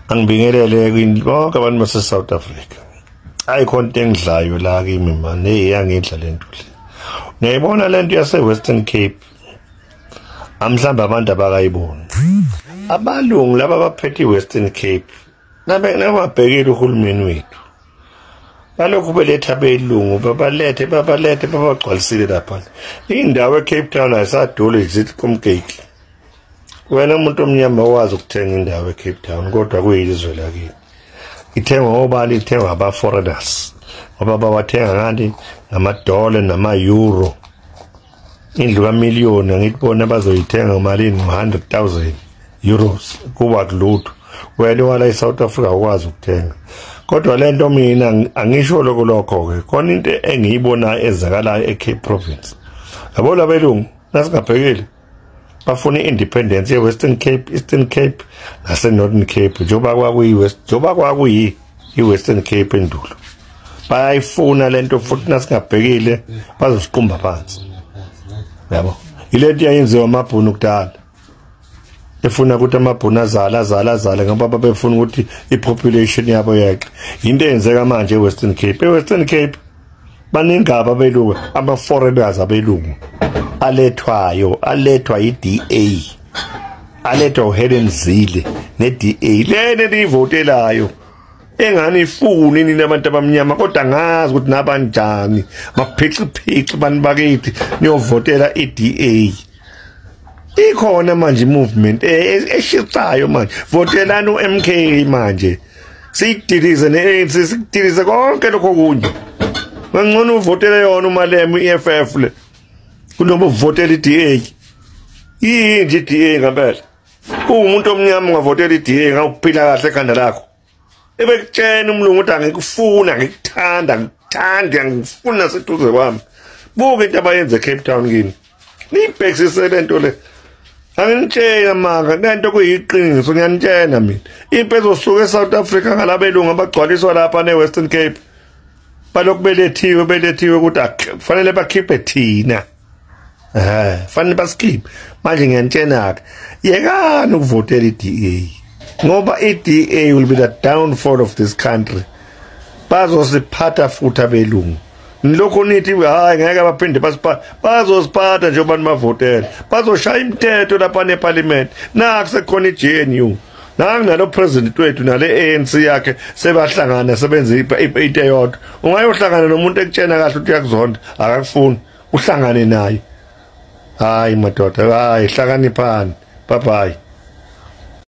Angibingelele kini bonke abantu base South Africa. Ayikho into engidlayo la kimi man, hey yangidla lento le. Ngiyayibona lento yase Western Cape. Amhlamba abantu abakayiboni. Abalungu laba abaphethe iWestern Cape nabe nababhekile uhulumeni wethu. Balokhu beletha abelungu babalethe babagcwalisile lapha. Indawo eCape Town ayisaduli zithi kumgeki. Wena umuntu omnyama wazi ukuthenga indawo eCape Town kodwa kuyizwe lakini. Ithengwa ngobani? Ithengwa aba foreigners. Ngoba bawathenga ngani? Ngamadola nama-euro. Indlu kamiliyoni angikubona bazoyithenga malini? 100,000 euros. Kuba kulutho. Wena wala eSouth Africa ukwazi ukuthenga. Kodwa lento mina angisho lokho lokho ke. Khona into engiyibona ezakalayo eCape Province. Yabo labelungu nasingabhekile bafuna i-independence ye-Western Cape, Eastern Cape nase-Northern Cape, njengoba kwakuyi-West, njengoba kwakuyi i-Western Cape endulo. Bayayifuna lento futhi nasingabhekile bazosiqumba phansi. Yabo. Ilento yayenziwa amabhunu kudala. Efuna ukuthi amabhunu azale ngoba babefuna ukuthi i-population yabo yeqe. Into eyenzeka manje e-Western Cape. E-Western Cape baningi abelungu, ama-foreigners abelungu alethwayo, alethwa i-DA, alethwa uHelen Zille ne-DA lena eliyivotelayo engani ifuni nina abantu abamnyama, kodwa ngazi ukuthi nabanjani maphixiphici bantu bakithi niyovotela i-DA. Ikhona manje movement eshisayo manje, votelani u-MK manje, siyidilize ne-ANC, sikudilize konke lokho kunye. Ngcono uvotele yona uMalema i-EFF le kunoba uvotela i-DA. Yini nje i-DA ngempela? Uwumuntu omnyama ungavotela i-DA ngawuphila kahle ekhanda lakho. Ebekutshena umlungu ukuthi angikufuna, angikuthanda, angikuthandi, angifuna seduze kwami. Buka into abayenze eCape Town kini. Niyibhekisise lento le. Anginitshela manga, lento kuyiqiniso ngiyanitshela mina. Impi ezosuka eSouth Africa ngalabelungu abagcwaliswa lapha neWestern Cape. Balokhu belethiwe ukuthi kufanele bakhiphe thina. Fanele basikhiphe. Manje ngiyanitshela ke, yekani ukuvotela i-DA. Ngoba i-DA will be the downfall of this country. Bazosiphatha futhi abelungu. Nilokhu nithi hayi ngeke baphinde basiphathe. Bazosiphatha njengoba nibavotela. Bazoshaya imithetho lapha neParliament. Naku sekukhona i-GNU. Nangu nalo president wethu nale ANC yakhe sebahlangana sebenza into eyodwa. Ungayohlangana nomuntu ekutshena kahle ukuthi uyakuzonda, akakufuni, uhlangane naye. Hayi madoda, hayi hlakaniphani. Bye bye.